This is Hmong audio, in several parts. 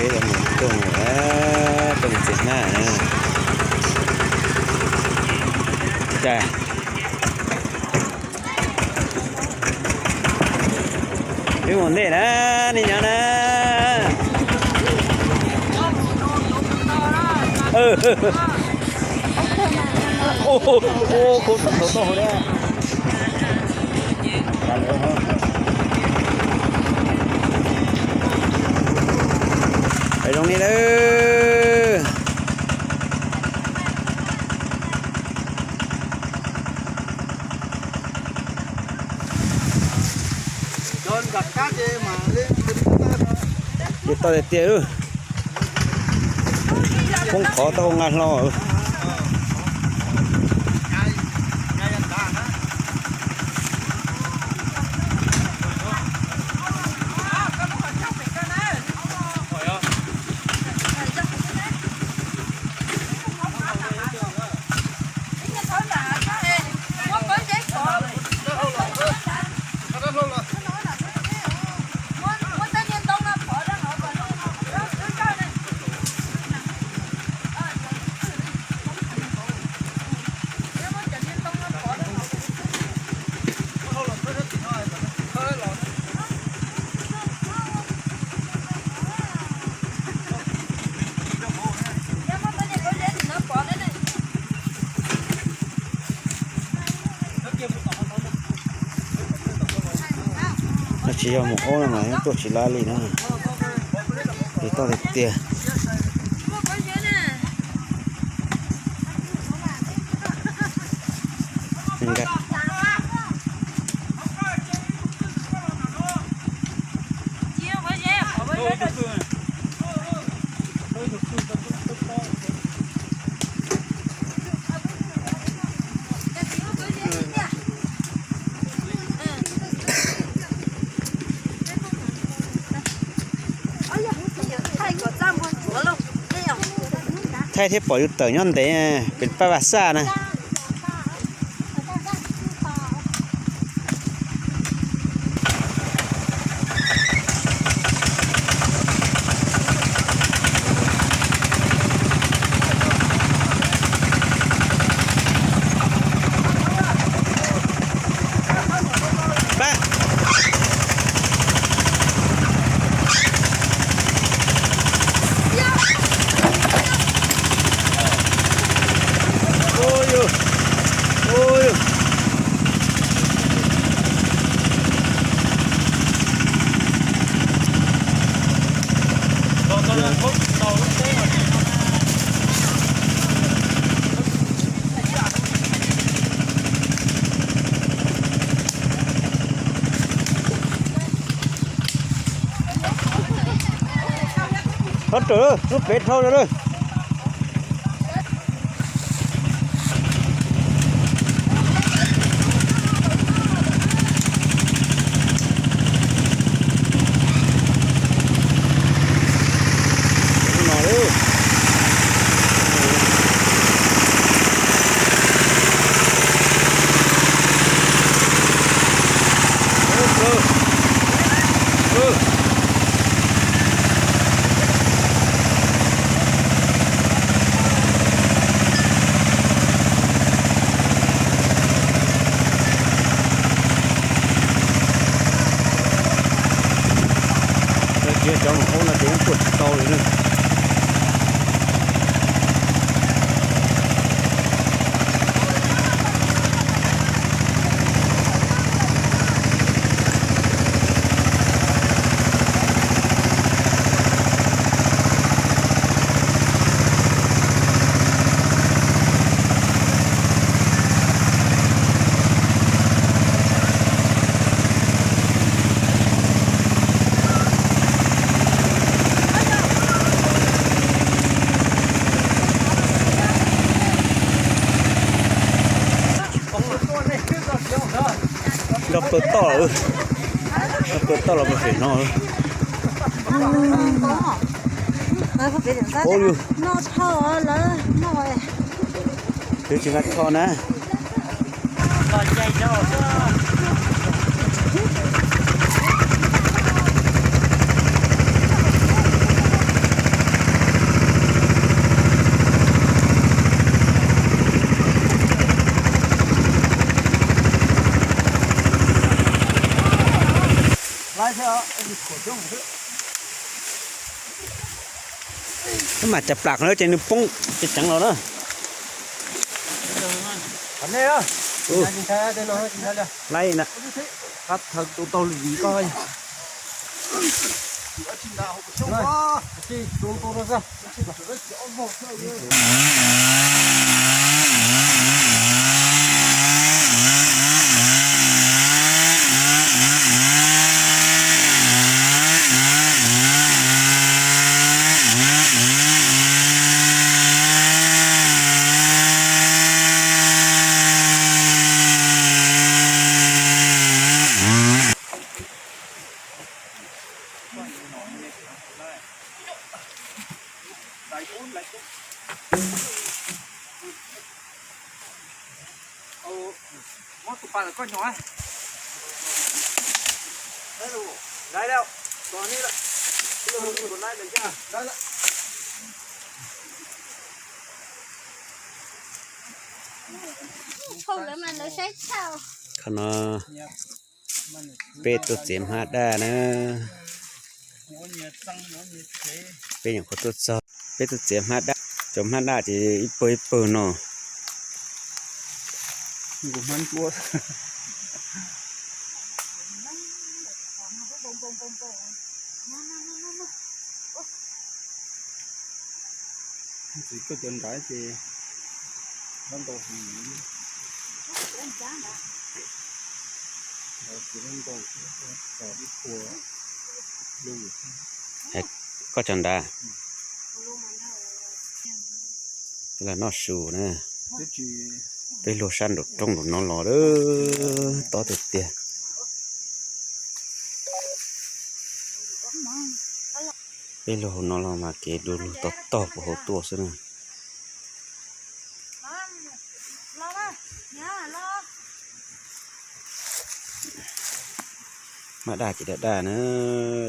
Peb los mus rooj, rooj txias hnab na. Cas wb mus ntej na, nej nyob na. Ua, ua, khau tau tau na. Pais zoo li lawm. Ces toj tiag tiag, poob qhov tau nqa hlo. No tsis yog mus ub no mas tuaj tsis laib li na. Ces toj tiag tiag. Thaij thiab pom yus tawm nyob ntev, pem paj Vaj Xaj na. Thov rawm lub pem dhau lawm. Cia cov mus ub no ces yeej tuaj tsis tau li na. Nrog pawg toj lawm, nrog pawg toj los mus pem no. Ub, yus twb tsis nqa tsho na. Mas cas plam qhov no ces nws poob ceev ceev los na. Laib na. Qab thawv tus tau li koj. Muab tus pas ntawm koj nyo. Qhov no peb tuaj txiav hmab daj na. Peb nyuam qhuav tuaj txog, peb tuaj txiav hmab daj, cov hmab daj ces ib pawg ib pawg no. Ntxiv koj cov nrad ces, koj cov nrad, los noj su na. Peb luag sab nraum rooj nraum no los, tob tiag tiag. Peb luag hauv no los mas kev du lug tog tog puag hauv tuaj xwb na. Hmab daj ces daj daj na,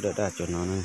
daj daj cov no na.